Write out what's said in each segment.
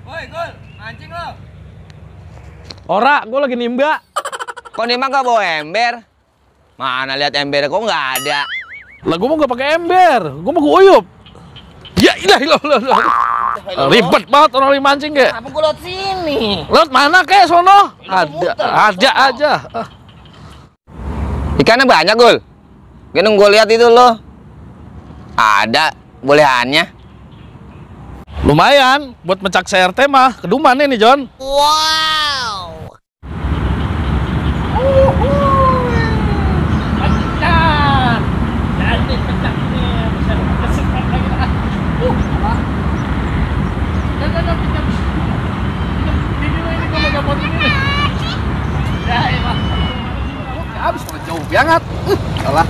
Woi, Gul, mancing lo. Ora, gue lagi nimba. Kok nimba nggak bawa ember? Mana lihat ember kok nggak ada? Lah gue mau nggak pakai ember, gue mau guyup. Ya ilah. Ribet banget orang lagi mancing kek. Apa gue lewat sini? Lewat mana kek sono? Ada aja. Ikannya banyak, Gul. Gue nunggu lihat itu lo. Ada bolehannya. Lumayan buat mecak CRT mah. Keduman nih, John. Wow. Pecah. Jadi pecah nih. Bisa kesepak lagi lah. Ini gue mau gabon ini. Ya, emang. Habis kalau jauh banget. Salah.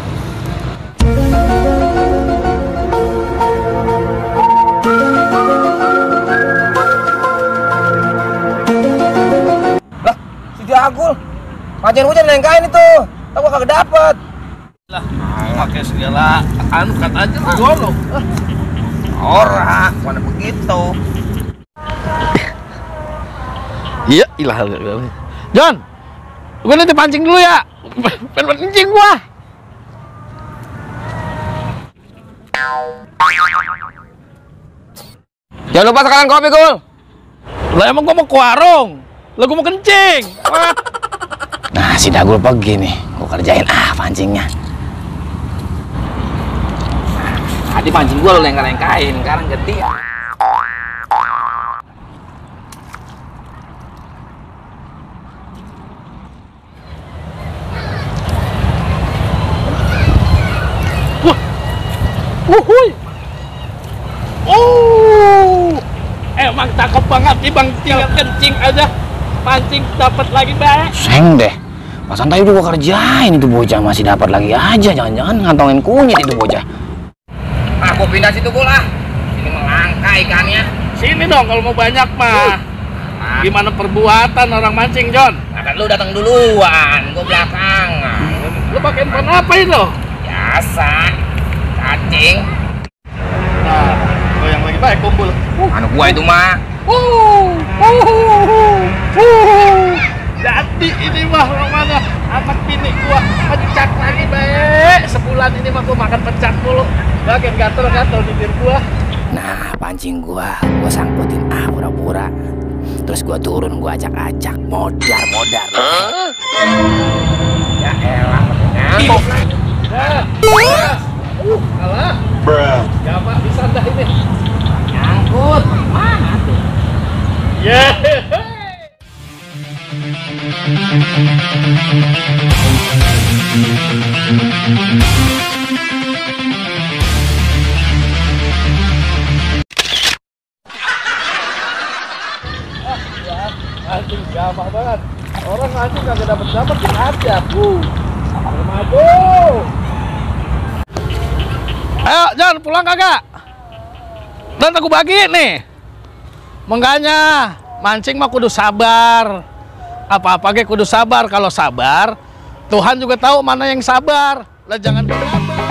Lah, si Jagul. Mancing hujan lengkain itu. Tahu gua kagak dapet. Lah, pakai segala kat aja lah golong. Ora, mana begitu. Iya, ilah. John, gue nanti pancing dulu ya. Pengen pancing gua. Jangan lupa sekalian kopi, Gul. Lah emang gua mau ke warung. Lah gua mau kencing. Nah, si Dagul pergi nih. Gua kerjain pancingnya. Tadi pancing gua lo lengka-lengkain, sekarang ganti. Wuhui. Oh. Emang cakep banget nih Bang, tinggal kencing aja. Pancing dapat lagi baik. Seng deh. Mas Santai udah gua kerjain itu bocah masih dapat lagi aja. Jangan-jangan ngantongin kunyit itu bocah. Ah, gua pindah situ gua lah. Ini melangkah ikannya. Sini dong kalau mau banyak mah. Gimana perbuatan orang mancing, John? Nah, kan lu datang duluan, gua belakangan. Lu pakai umpan apa itu? Biasa. Cacing. Nah, yang lagi baik kumpul. Anu gua itu mah. Jadi ini mah mana anak bini gua pecak lagi baik. Sebulan ini mah gua makan pecak mulu. Makin gatel-gatel bibir gua. Nah, pancing gua sangkutin pura-pura. Terus gua turun, gua acak-acak, modar. Ya elah, ngamuk. Alah. Gak pak bisa dah ini. Nyangkut. Mana tuh? Yeah. Anjing gampang banget. Orang anjing kagak dapat aja. Maju. Ayo, John, pulang kagak? Dan aku bagi nih. Makanya mancing mah kudu sabar. Apa-apa ge kudu sabar. Kalau sabar, Tuhan juga tahu mana yang sabar. Lah jangan gegabah.